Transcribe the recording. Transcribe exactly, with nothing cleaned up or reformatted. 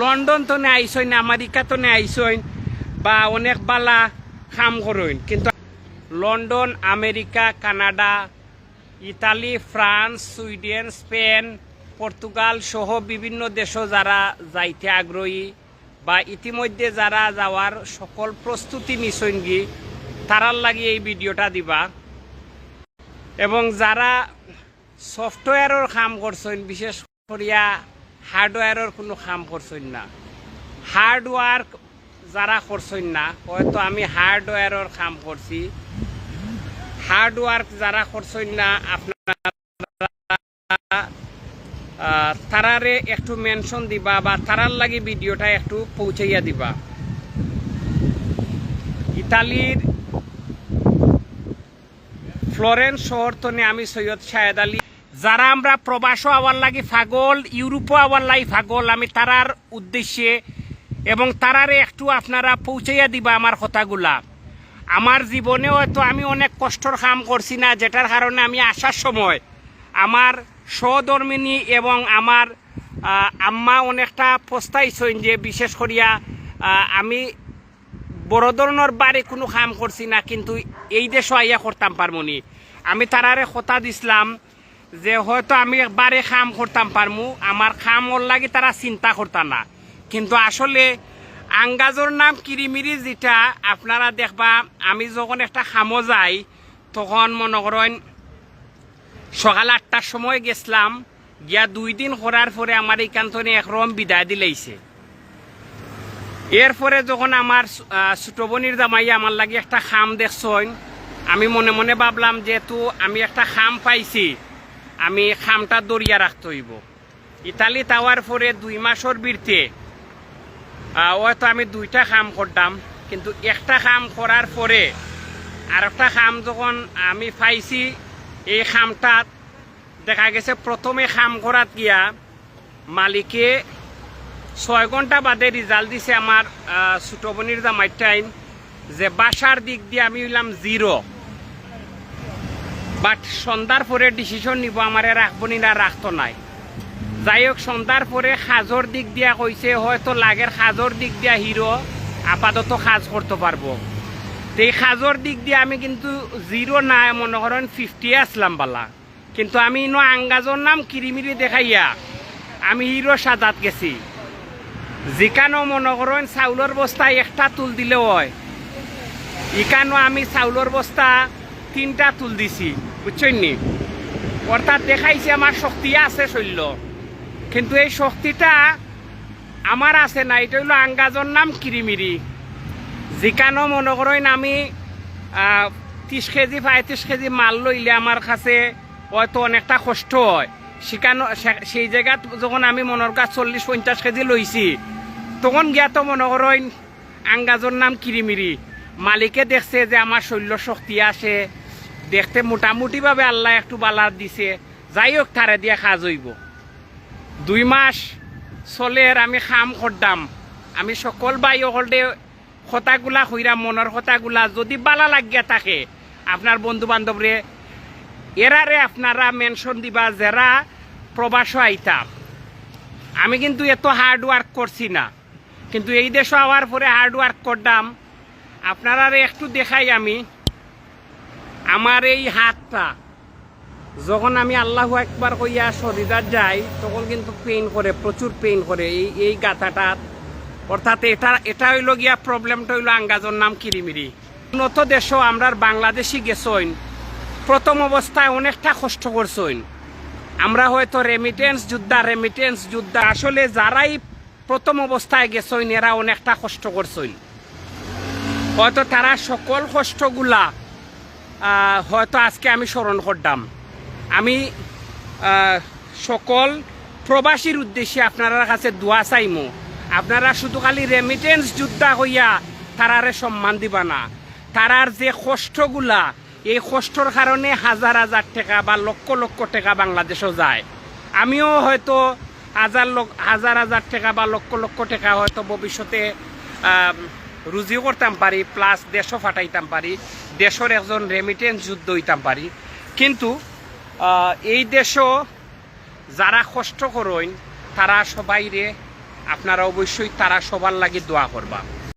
লন্ডন তনে আইছইন, আমেরিকা তনে আইছইন, বা অনেক বালা কাম করইন, কিন্তু London, America, Canada, Italy, France, Sweden, Spain, Portugal সহ বিভিন্ন দেশো যারা যাইতে আগ্রহী বা ইতিমধ্যে যারা যাওয়ার সকল প্রস্তুতি নিছইনগি, তারার লাগি এই ভিডিওটা দিবা। এবং যারা সফটওয়্যারর কাম করছইন, বিশেষ করিয়া হার্ডওয়্যারর কুনু কাম করছইন না, হার্ড ওয়ার্ক যারা করছইন না, হয়তো আমি হার্ডওয়্যারর কাম করছি, হার্ড ওয়ার্ক যারা করছইন না, আপনারা, আহ, তারারে একটু মেনশন দিবা বা তারার লাগি ভিডিওটা একটু পৌঁছাইয়া দিবা। ইতালির ফ্লোরেন্স শহর তনে আমি সৈয়দ শাহেদ আলী। যারা আমরা প্রবাসো আওয়ার লাগি পাগল, ইউরোপো আওয়ার লাগি পাগল, আমি তারার উদ্দেশ্যে এবং তারারে একটু আপনারা পৌঁছাইয়া দিবা আমার কথাগুলা। আমার জীবনে হয়তো আমি অনেক কষ্টর কাম করছি না, যেটার কারণে আমি আসার সময় আমার সহধর্মিনী এবং আমার, আহ, আম্মা অনেকটা পস্তাইছইন যে বিশেষ করিয়া, আহ, আমি বড় ধরনর বাড়ি কুনু কাম করছি না, কিন্তু এই দেশো আইয়া করতাম পারমুনি। আমি তারারে কথা দিছলাম যে হয়তো আমি বাড়ি কাম করতাম পারমু, আমার কামর লাগি তারা চিন্তা করতা না। কিন্তু আসলে আঙ্গাজর নাম কিরিমিরি যেটা আপনারা দেখবা, আমি যখন একটা কামো যাই, তখন মনো করইন সকাল আটটার সময় গেছলাম, গিয়া দুই দিন করার পরে আমার ইখান তনে একরকম বিদায় দিলাইছে। এরপরে যখন আমার, আহ, ছোট বইনর জামাই আমার লাগি একটা কাম দেখছইন, আমি মনে মনে ভাবলাম, যেহেতু আমি একটা কাম পাইছি, আমি কামটা ধরিয়া রাখতে অইবো। ইতালিত আওয়ার পরে দুই মাসর ভিতরে, আহ, হয়তো আমি দুইটা কাম করলাম, কিন্তু একটা কাম করার পরে আর একটা কাম যখন আমি পাইছি, এই কামটাত দেখা গেছে প্রথমে কাম করাত গিয়া মালিকে ছয় ঘন্টা বাদে রেজাল্ট দিছে আমার, আহ, ছোট বইনর জামাইটাইন যে বাসার দিক দিয়া আমি অইলাম জিরো, বাট সন্ধ্যার পরে ডিসিশন নিবো আমারে রাখবো নি না রাখতো নায়। যাই হোক, সন্ধ্যার পরে কাজর দিক দিয়া কইছে, হয়তো লাগের কাজর দিক দিয়া হিরো আপাতত কাজ করতো পারবো। তো এই কাজর দিক দিয়া আমি কিন্তু জিরো নায়, মনো করইন ফিফটি আছলাম বালা। কিন্তু আমি ইনো আঙ্গাজর নাম কিরিমিরি দেখাইয়া আমি হিরো সাজাত গেছি। যেখানো মনো করইন চাউলর বস্তা একটা তুল দিলে অয়, ইখানো আমি চাউলর বস্তা তিনটা তুল দিছি, বুঝছইন নি? অর্থাৎ দেখাইছি আমার শক্তি আছে শরীলো, কিন্তু এই শক্তিটা আমার আছে না, ইটা অইলো আঙ্গাজর নাম কিরিমিরি। যেখানো মনো করইন আমি, আহ, ত্রিশ কেজি, পঁয়ত্রিশ কেজি মাল লইলে আমার কাছে হয়তো অনেকটা কষ্ট অয়। সেখানো, সে-, সেই জাগাত যখন আমি মনো করইন চল্লিশ পঞ্চাশ কেজি লইছি, তখন গিয়া তো মনো করইন আঙ্গাজর নাম কিরিমিরি। মালিকে দেখছে যে আমার শরীলো শক্তি আছে, দেখতে মোটামুটিভাবে আল্লায় একটু বালা দিছে, যাই হোক, তারে দিয়া কাজ অইবো। দুই মাস চলের আমি কাম করতাম। আমি সকল ভাই অকলরে কথাগুলা কইরাম, মনর কথাগুলা যদি বালা লাগিয়া থাকে আপনার বন্ধু বান্ধবরে, এরারে আপনারা মেনশন দিবা যেরা প্রবাসো আইতা। আমি কিন্তু এত হার্ড ওয়ার্ক করছি না, কিন্তু এই দেশো আওয়ার পরে হার্ড ওয়ার্ক করলাম। আপনারারে একটু দেখাই আমি আমার এই হাতটা, যখন আমি আল্লাহু আকবার কইয়া সজিদাত যাই, তখন কিন্তু পেইন করে, প্রচুর পেইন করে এই, এই গাথাটাত। অর্থাৎ এটা, এটা অইলো গিয়া প্রবলেমটা অইলো আঙ্গাজর নাম কিরিমিরি। উন্নত দেশো আমরার বাংলাদেশি গেছইন, প্রথম অবস্থায় অনেকটা কষ্ট করছইন। আমরা হয়তো রেমিটেন্স যোদ্ধা, রেমিটেন্স যোদ্ধা। আসলে যারাই প্রথম অবস্থায় গেছইন, এরা অনেকটা কষ্ট করছইন। হয়তো তারা সকল কষ্টগুলা, আহ, হয়তো আজকে আমি স্মরণ করলাম। আমি, আহ, সকল প্রবাসীর উদ্দেশ্যে আপনারার কাছে দোয়া চাইমু, আপনারা শুধু খালি রেমিটেন্স যোদ্ধা কইয়া তারারে সম্মান দিবা না। তারার যে কষ্টগুলা, এই কষ্টর কারণে হাজার হাজার টেকা বা লক্ষ লক্ষ টেকা বাংলাদেশো যায়। আমিও হয়তো হাজার লক-, হাজার হাজার টেকা বা লক্ষ লক্ষ টেকা হয়তো ভবিষ্যতে, আম, রুজি করতাম পারি, প্লাস দেশো পাঠাইতাম পারি, দেশর একজন রেমিটেন্স যোদ্ধা অইতাম পারি। কিন্তু, আহ, এই দেশো যারা কষ্ট করইন, তারা সবাইরে আপনারা অবশ্যই তারা সবার লাগি দোয়া করবা।